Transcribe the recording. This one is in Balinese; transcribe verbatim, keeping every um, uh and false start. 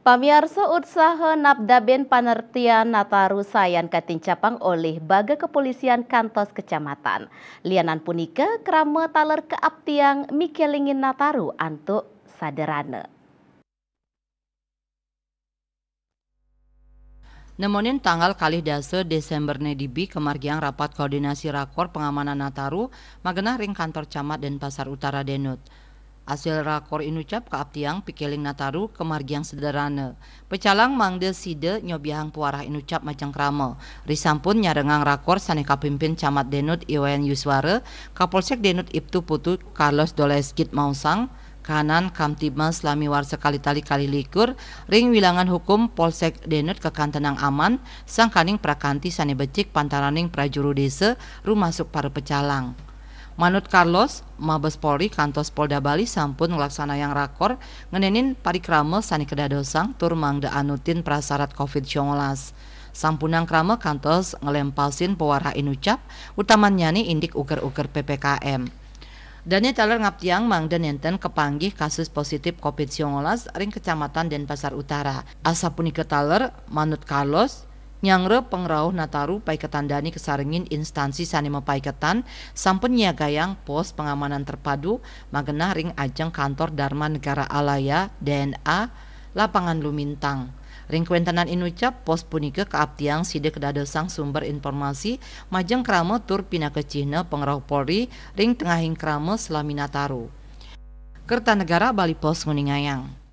Pamiarsa, utsaha napdabin panartian Nataru sayan katincapang olih Baga Kepolisian kantos kecamatan. Lianan punika, krama taler kaaptiang mikelingin Nataru antuk saderana. Nemonin tanggal kalih dasa Desember nedibi kamargiang rapat koordinasi rakor pangamanan Nataru magenah ring kantor camat Denpasar Utara Denut. Asil rakor inucap kaaptiang pikeling Nataru kamargiang sederhana. Pecalang mangda sida nyobiahang pawarah inucap majeng krama. Risampun nyarengang rakor sane kapimpin Camat Denut Iwayan Yuswara, Kapolsek Denut Ibtu Putu Carlos Doleskit maosang, kahanan Kamtibmas lami warsa kalitali kalih likur ring wilangan hukum Polsek Denut kakantenang aman, sangkaning prakanti sane becik pantaraning prajuru desa rumasuk para pecalang. Manut Carlos, Mabes Polri kantos Polda Bali sampun nglaksanayang rakor ngenenin parikrama sane kadadosang tur mangda anutin prasarat covid sembilan belas. Sampunang krama kantos nglempasin pawarah inucap, utamannyane indik uger-uger P P K M. Dane taler ngaptiang mangda nenten kapanggih kasus positif covid sembilan belas ring Kecamatan Denpasar Utara. Asapunika taler, manut Carlos, nyanggra pangrauh Nataru paiketan dane kasarengin instansi sane mapaiketan sampun nyiagayang pos pangamanan terpadu magenah ring ajeng kantor Dharma Negara Alaya, D N A, Lapangan Lumintang. Ring kawentenan inucap, pos punika kaaptiang sida kadadosang sumber informasi majeng krama tur pinaka cihna pangrauh Polri ring tengahing krama salami Nataru. Kertanegara Bali Post nguningayang.